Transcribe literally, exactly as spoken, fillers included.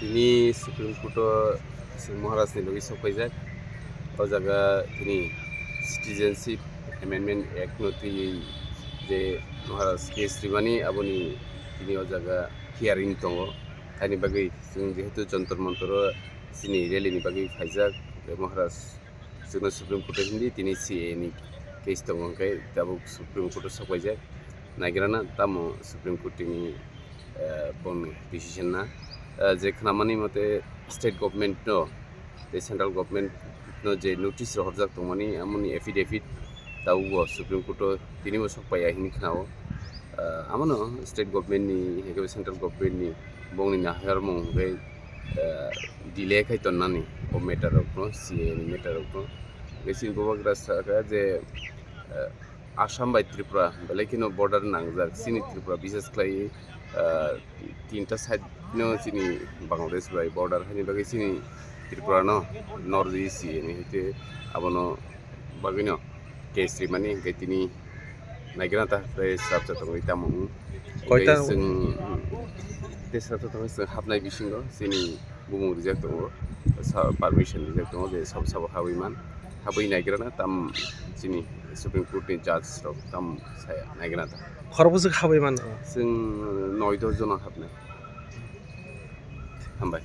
Tini Supreme Court o Sir Maharaj ni logi sok paijak. O jaga tini Citizenship Amendment Act no twi je Maharaj case rimani aboni tini o jaga hearing tongo. Haini bagwi chwng jehetu Jantar Mantar o chini rally ni bagwi phaijak, Maharaj chwngno Supreme Court o hindi tini C A A ni case tongo hwnkhe tabuk Supreme Court o sok paijak. Naigrana tamo Supreme Court tini, eh, bongni decision na, eh, je khnamani mote state government no tei central government no je notice rohorjak tongmani amoni affidavit tabukbo Supreme Court o tinibo sok paiya hini khnao. Eh, amano state government ni hwnkhe central government ni bongni naharmung hwnkhe, eh, delay khai tonnani o matter rokno, C A A ni matter rokno. Hwnkhe chini bubagra sakha je, eh, Assam bai Tripura belai kheno border nangjak, chini Tripura bises khlai, ah, tinta side no chini Bangladesh bai border, haini bagwi chini Tripura no North East hini hwnkhe abono bagwino case rimani hwnkhe tini naigrana ta tei srapsa tongwi tamo wng. Koita? Tei chwng, tei srapsa tongwi chwng hapnai bisingo chini bumung rijak tongo, sa-, permission rijak tongo je sabo sabo habwi man, habwi naigrana tam chini Supreme Court ni judge rok tam saya naigrana ta. Khorokbwswk habwi man? Chwng noi dos jona hapnai. Hambai.